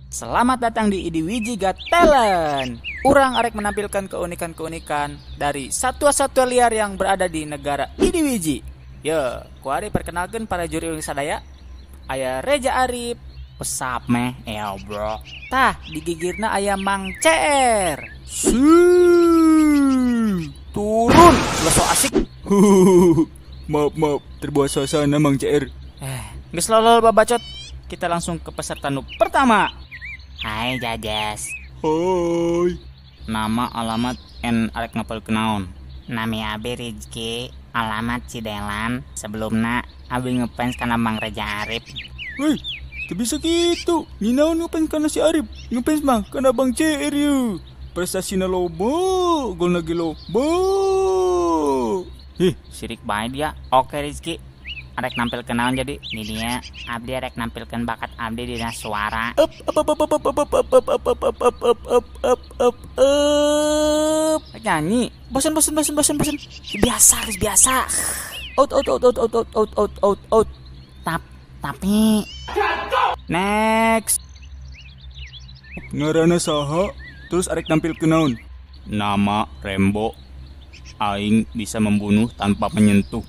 Selamat datang di IDWiji Got Talent. Urang arek menampilkan keunikan-keunikan dari satwa-satwa liar yang berada di negara IDWiji. Yo, kuari perkenalkan para juri urang sadaya. Aya Reja Arif, pesap meh, eo bro. Tah, digigirna aya Mang CR. Turun, lo asik. Maaf, maaf, terbawa suasana Mang CR. Geus lolol babacot. Kita langsung ke peserta nu pertama. Hai Jajas. Hai. Nama, alamat, en arek ngapel kenaon. Nami abi Rizky, alamat Cidelan. Sebelumna abi ngefans kana Mang Reja Arif. Woi, teu bisa gitu. Ninaon ngefans kana si Arif? Ngefans mah kana Bang CR yeuh. Prestasina loba, golna ge loba. Hih, sirik bae dia. Oke Rizky, arek nampil kenaon jadi ini dia abdi arek nampilkan bakat abdi dina suara. Up up up up up up up up up up up up up up up up up. Nyanyi. Bosan bosan bosan bosan bosan. Biasa, biasa. Out out out out out out out out out out. Tapi next. Ngaranna saha? Terus arek nampil kenaon? Nama Rembo. Aing bisa membunuh tanpa menyentuh.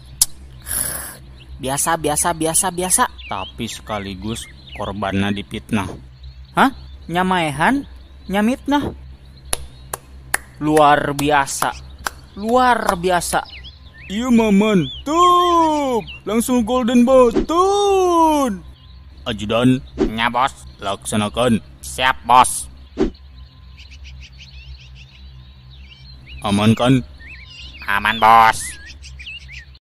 Biasa, biasa, biasa, biasa. Tapi sekaligus korbannya dipitnah. Hah? Nyamaehan? Nyamitnah? Luar biasa. Luar biasa. Iya maman. Tuh, langsung golden button. Ajudan. Nya bos. Laksanakan. Siap bos. Aman kan? Aman bos.